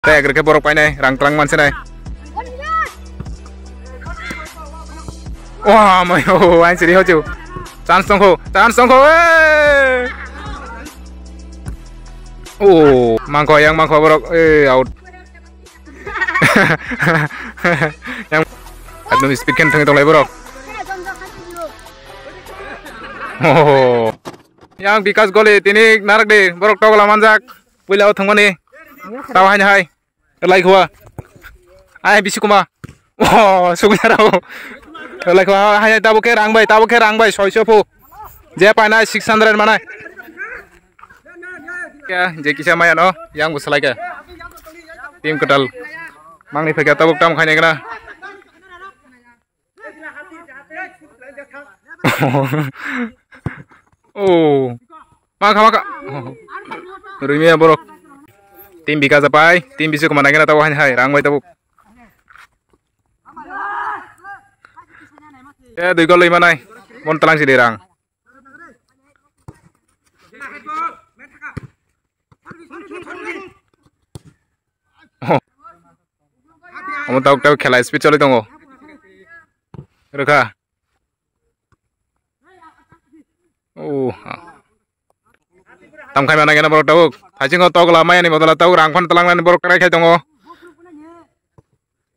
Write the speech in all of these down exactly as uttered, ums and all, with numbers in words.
Tei agre khe borok painai, rang twlang mansinai. Wah, mai, oh, ain siri hochu. Chance tongkho, chance tongkho, eh. Oh, mangkho, yang mangkho borok, eh, out. Yang, ekdom speed khe thangwi tonglai borok. Oh. Yang Bikas goli tini narak de, borok togla manjak. Puila o thangmani. Tao haini hai. Lai khua. Ai bisi kuma. Oh, sugna rao. Lai khua hai, hai, tabo khe rang bai, tabo khe rang bai, soi sopo. Je painai six hundred manai. Ya, je kisa maya no, yang bo salai kha. Team kwtal. Mangni phai kha tabuk tam khainai kana. Oh. Makha, makha. Rwimya borok. Team Bikas apai, team bisi kuma nangena tabo hai, hai, rang bai tabuk. Eh, dui gol loi manai. Bon talang si de rang. Oh. Omo tabuk tabuk khela speed choli tongo. Rwkha. Oh. Tam khai mana gena borok tabuk. Thaisingo togla mayani bodola tabuk rang phan talang nani borok try khai tongo.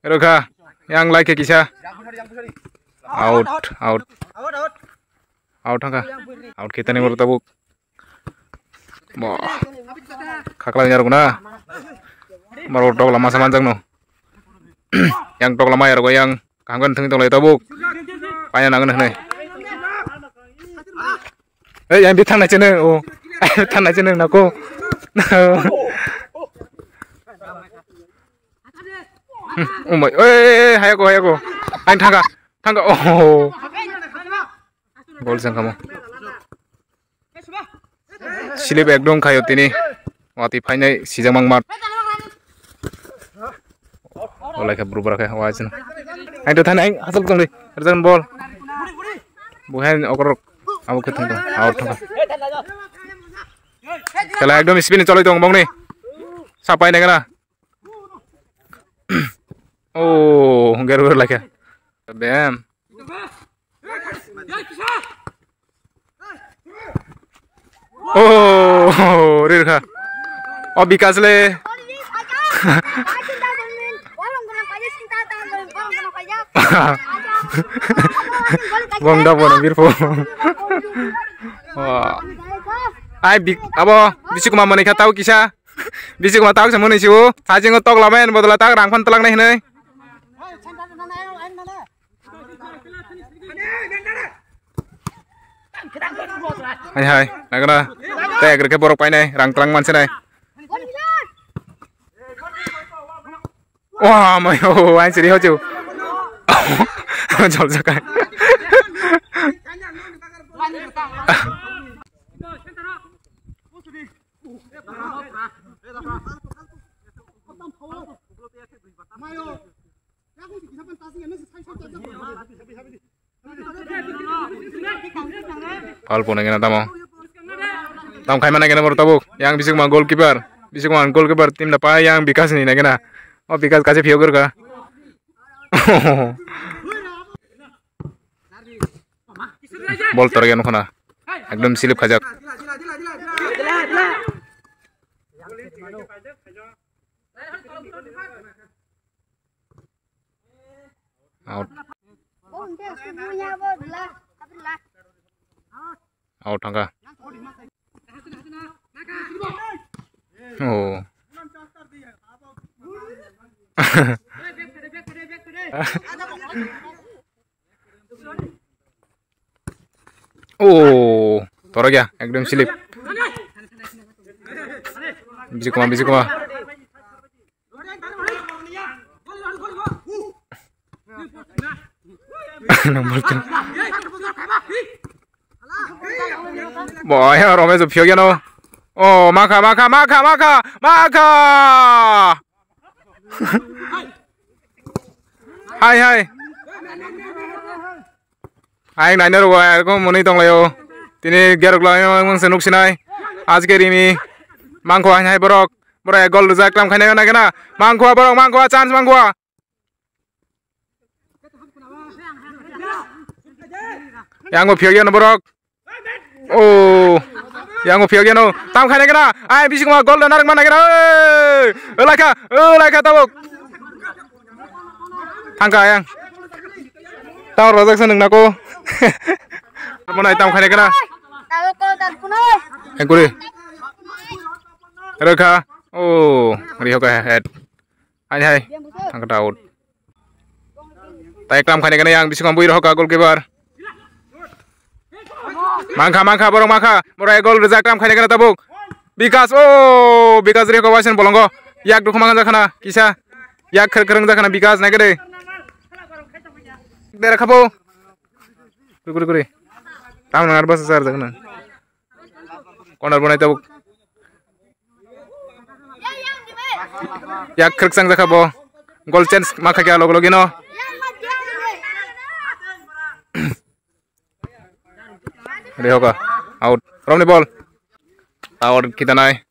Rwkha. Yang lai khe kisa. Out, out. Out thangkha. Out khe tani borok tabuk. Bo. Khakla nyaruk na. Maro togla masa manjak no. Yang togla maya rogo yang kaham khe thwng tonglai tabuk. Paina nangnai hwnwi. Ei yang di thangnai chene o. Thangnai chene nako. Umai, ei, ei, ei, hayako, hayako. Ang thangka, thangka, oh. Gol jang kamo. Slip ekdom khayo tini. Wati phainai sijak mang mat. Olai khe bru bra khe wa jin. Ang to thani ang hasal tong dei. Rejan bol. Buhen okorok. Abo khe thang tong. Out thang. Kela ekdom spin choloi tong bongni. Sapai nengana. Oh, ger ger lagi. Bam. Oh, rir kha. Oh, Bikas le. Bong da bono birpo. Wah. Ai, Bik-, abo, bisi kuma mani kha tau kisa. Bisi kuma tau kisa mani siu. Sajingo tok lama en bodola tak rang phan talang nai hinai. Hai hai, nagana. Tei agre khe borok painai, rang tlang mansinai. Wah, mai, oh, ain siri hochu. Jol jakai. Foul pone kena tamo. Tam khai mana kena bor tabuk. Yang bisik ma goalkeeper. Bisik ma goalkeeper team da pa yang Bikas ni na kena. Oh, Bikas kache phiyok ka. Bol torya nukho na. Ekdom slip khajak. Out. Out thangkha. Oh. Oh, torok ya, ekdom slip. Bisi kuma, bisi kuma. Boy, Romesh phiyok yano. Oh, makha, makha, makha, makha, makha. Hai, hai. Ayang naina rogo, erkom mwnwi tonglaio. Tini gerok lai mangse nuksinai. Ajke rini mangkho hai, hai borok. Borok goal rijak, tamo khaina nai gana. Mangkhwa borok, mangkhwa, chance mangkhwa. Yang bo phiyok yano borok. Oh, yang bo phiyok yano. Tamo khaina nai gana. Ai, bising ma goal da narak mana gana. Oi, oi, laikha, oi, laikha tabuk. Thangkha yang. Tamo rojak sa nung nako. Abo nai tamo khaina nai gana. Tabuk goal da kuno. Engkuri. Rwkha. Oh, rihoka head. Hai hai. Thangkha out. Tai klam khaina nai gana yang bising ma bui rwkha goalkeeper. Mangkha, mangkha, borok mangkha. Borok goal rijak, tamo khaina nai gana tabuk. Bikas, oh, Bikas reko waisen bolongo. Yak dukhu mangan jakhana, kisa. Yak kher khereng jakhana, Bikas nai gede. Dera khapo. Kuri, kuri, kuri. Tamo nang arba sasar jakhana. Corner bonai tabuk. Yak khrwk chang jakha bo. Goal chance ma kha khe log logino. Rehoka out. Romni ball. Out kita nai.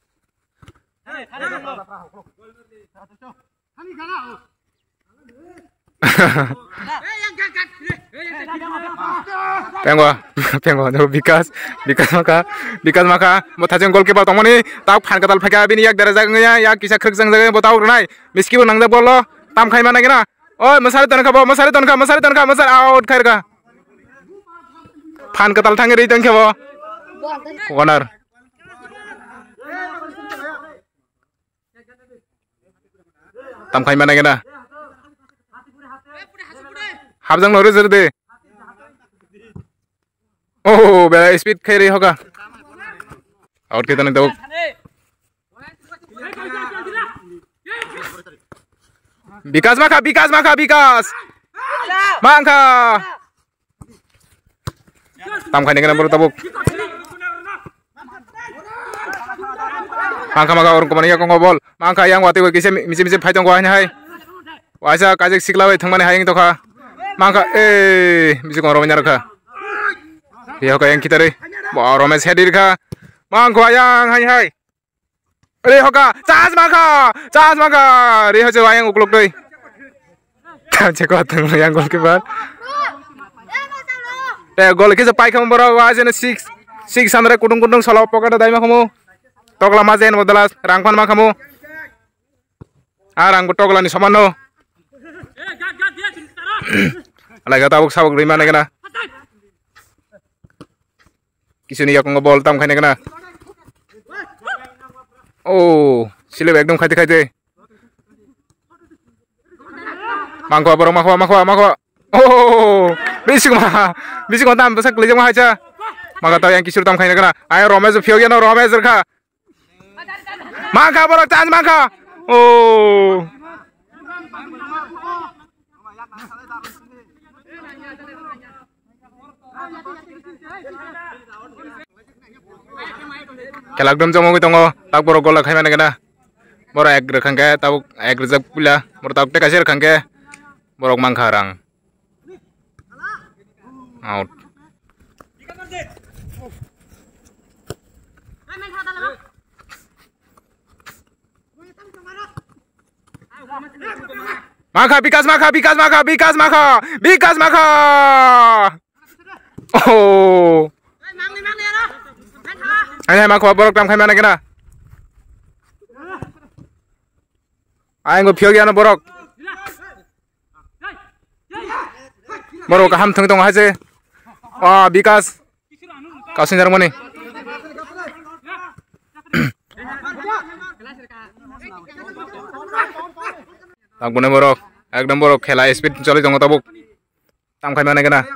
Pengwa, pengwa, no, Bikas, Bikas maka, Bikas maka, mo thajeng goalkeeper tongmani, tak phan katal phaikha, bini yak dara jagya, yak kisa khrwk jang jagya, bo tawk rwnai, miski bo nangjak bolo, tam khai mana gina, oi, masari tonkha bo, masari tonkha, masari tonkha, masari out khairkha. Phan katal thangwi ri tongkha bo, corner. Tam khai mana gena. Habjang no rizir de. Oh, bela speed khai ri hoka. Out kita ni dok. Bikas maka, Bikas maka, Bikas. Mangkha. Tam khai ni gena bro tabuk. Mangkha mangkha orang kemana ya kong bol. Mangkha yang wati wati kisa misi misi phai tong wahai hai. Waisa kajik sikla bai thangmani hai yang tokha. Mangkha eh misi kong romanya rakha. Dia kha yang kita re. Bo romes headir kha. Mangkha yang hai hai. Re hoka, chance mangkha, chance mangkha. Re hoche wayang ukluk doi. Tam che ko tang yang goalkeeper. Eh, goal kisa pai kham boro wa jene six, six samre kutung kutung solo pocket dai ma khamu. Tokla ma jen bodalas rang pan ma khamu. Ah, rang bo tokla ni saman no. Alai ga tabuk sabuk rima na gana. Kisuni yakungo bol tam khaina gana. Oh, silib ekdom khaite khaite. Mangkho borok mangkho mangkho mangkho. Oh, bising ma, bising ma tam bwsak lijak ma hacha. Mangkha tau yang kisur tam khaina gana. Ayo Romesh phiyok yano Romesh rkha. Mangkha borok chance mangkha. Oh. Khelak dum jomogwi tongo, tak borok gola khaimani gana. Borok ek rwkhang khe tabuk ek rwjak puila, borok tabuk tei kaisa rwkhang khe borok mankha rang. Out. Makha, Bikas, Makha, Bikas, Makha, Bikas, Makha, Bikas, Makha. Oh. Hai, hai, Makha, borok tam khaimani gana. Ayang go phiyok yano borok. Borok kaham thwng tongo hai se. Ah, Bikas. Kasing jarmani. Tabuk boni borok, ekdom borok khela speed choli tongo tabuk. Tam khai mane gana.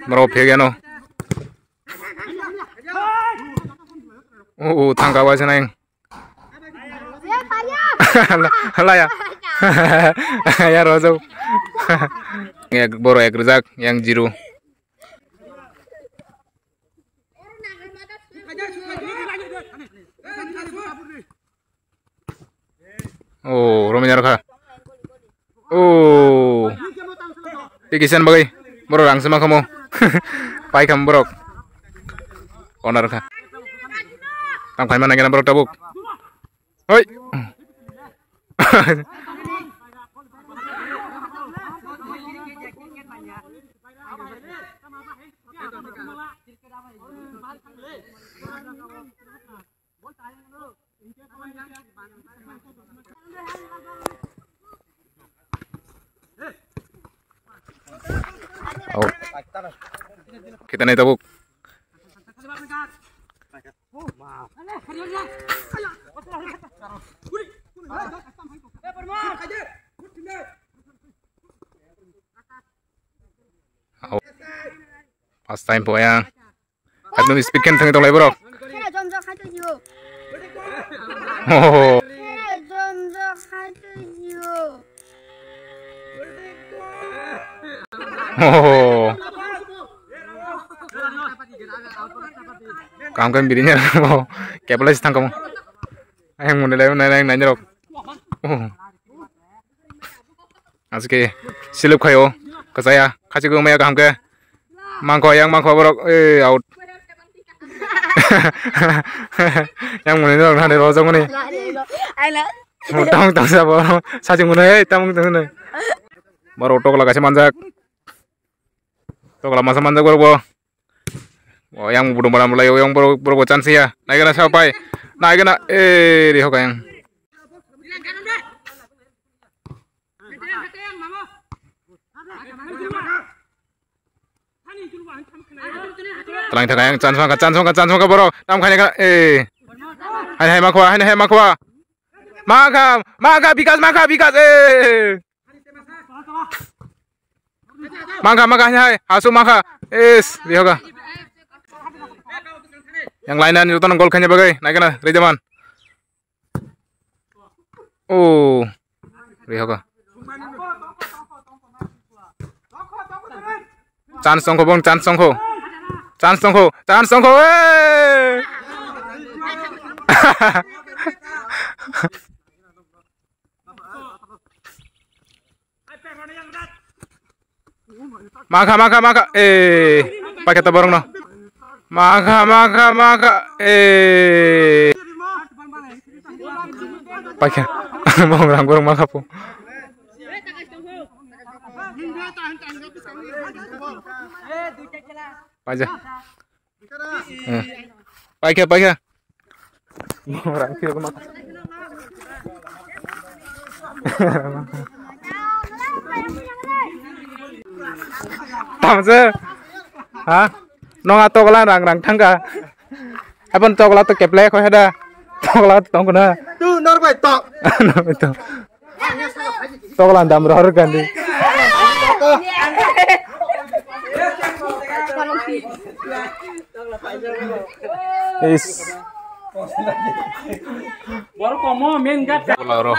Borok phiyok yano. Oh, oh, thangka waisa nang. Hala ya. Ya rojo. Ek borok ek rwjak, yang zero. Oh, romanya rokha. Oh. Tiki sen bagai. Borok rang sema kamo. Pai kam borok. Corner kha. Tam khai mana kena borok tabuk. Hoi. Oh. Kita naik tabuk. Oh. First time po yang. Ekdom speed khe thangwi tonglai borok. Hera jonjo khai tongio. Oh. Hera jonjo khai tongio. Oh. Kam kam birinya. Kepala sithang kamu. Ayang muni lai nai nai nai rok. Oh. Aske silip khayo, kachaya, kachigwi maya kaham khe. Mangkho, yang mangkho borok, eh, out. Yang muni norok nani rojak muni. Tong tong sa bo, saching muni, eh, tamung tong muni. Borok tokla kaisa manjak. Tokla masa manjak borok bo. O yang budung bana mulai, o yang borok, borok bo chance ya. Naigana sa pai. Naigana, eh, ri hoka yang. Tlang thaka yang chance mangka, chance mangka, chance mangka borok. Tam khani ka, eh. Hai, hai, makwa, hai, hai, makwa. Makha, makha, Bikas, makha, Bikas, eh. Makha, makha, hai, hai, hasu makha. Is, dihoga. Yang lain dan jutan gol khanya bagai, naikana, Rejaman. Oh, dihoga. Chance tongkho, bong, chance tongkho. Chance tongkho, chance tongkho, eh. Makha, makha, makha. Eh, pakai to borok no. Makha, makha, makha. Eh. Pakai. Bong rang borok makha po. Paja. Eh. Paikha, paikha. Tamse. Ha? Nong a tokla rang rang thangka. Hapan tokla to keplai kho heda. Tokla to tongkuna. Tu norbai to. Norbai to. Tokla dam rohor kandi. Is. Borok komo main gate. Tokla ro.